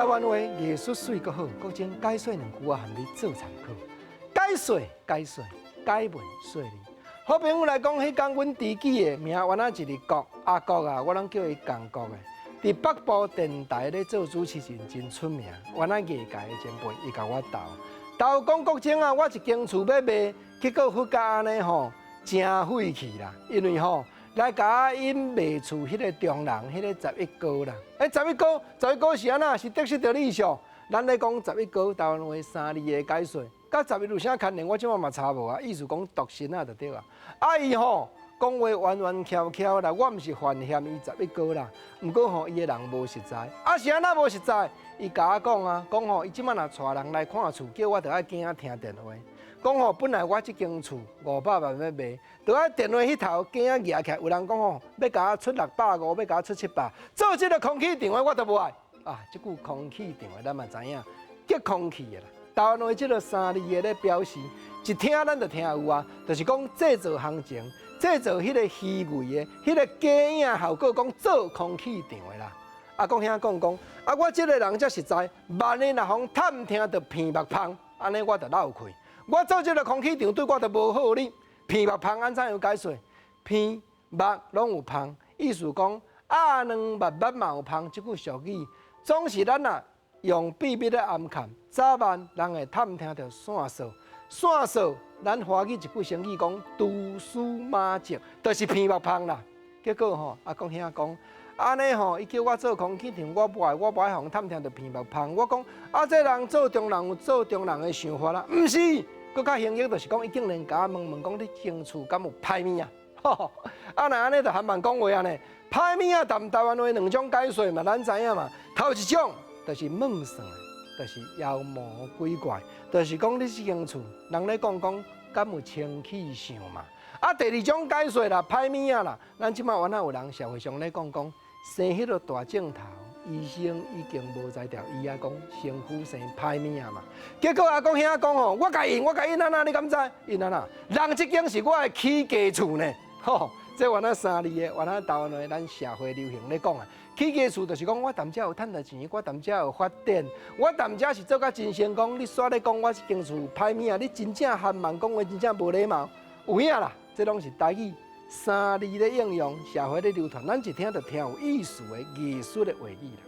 台灣話藝術媠閣好，國珍解說兩句我含你做參考。解說解說解文說理。好朋友來講，彼工阮知己的名原來一個國阿國啊，我攏叫伊共國的。佇北部電台咧做主持人真出名，原來藝界的前輩，伊共我鬥鬥講國珍啊，我一間厝欲賣，結果發覺按呢吼誠費氣啦，因為吼來共我𪜶賣厝彼个中人，彼个十一哥啦。欸，十一哥，十一哥是按怎？是得失著理數。咱咧講十一哥，台灣話三字的解說，佮十一有啥牽連？我這擺嘛查無啊。意思講獨身啊，就對啊。啊，伊吼講話彎彎翹翹啦，我毋是犯嫌伊十一哥啦。毋過吼，伊的人無實在。啊，是按怎無實在？伊共我講啊，講吼，伊這擺若帶人來看厝，叫我著愛囝仔聽電話。講吼，本來我這間厝五百萬欲賣，著愛電話彼頭囝仔舉起來，有人講吼，欲共我出650，欲共我出700，做這个空氣場的我都無愛。啊，這句空氣場的咱嘛知影，激空氣的啦。台灣話這个三字的咧表示，一聽咱就聽有啊，就是講製造行情，製造彼个虛偽的、彼个假影效果，講做空氣場的啦。阿公兄講講，啊，我這个人才實在，萬一若予探聽著鼻目芳，按呢我就落氣。我做這个空氣場對我就無好哩。鼻目芳按怎樣解說？鼻目攏有芳，意思講鴨卵目目嘛有芳，這句俗語總是咱若用秘密咧暗藏，早晚人會探聽著線索，線索咱華語一句成語講蛛絲馬跡，就是鼻目芳啦。結果吼，阿公兄講，按呢吼，伊叫我做空氣場，我無愛，我無愛予探聽著鼻目芳。我講啊，這人做中人有做中人的想法啦，毋是，閣較形容就是講，伊竟然共我問問講，你間厝敢有歹物仔？啊，若按呢就含萬講話啊呢，歹物仔踮台灣話兩種解說嘛，咱知影嘛。頭一種就是夢算的，就是妖魔鬼怪，就是講你這間厝，人咧講講敢有清氣相嘛。啊，第二種解說啦，歹物仔啦，咱這擺原來有人社會上咧講講，生彼个大症頭，醫生已經無才調，伊也講身軀生歹物仔嘛。結果阿公兄講吼，我共𪜶，我共𪜶按怎，你敢知？𪜶按怎？人這間是我的起家厝呢。吼，這原來三字的，原來台灣話咱社會流行咧講啊。起家厝就是講我踮遮有趁著錢，我踮遮有發展，我踮遮是做甲真成功。你煞咧講我這間厝歹物仔，你真正含萬講話，真正無禮貌。有影啦，這攏是台語三字咧應用，社會咧流傳，咱一聽就聽有意思的藝術的話語啦。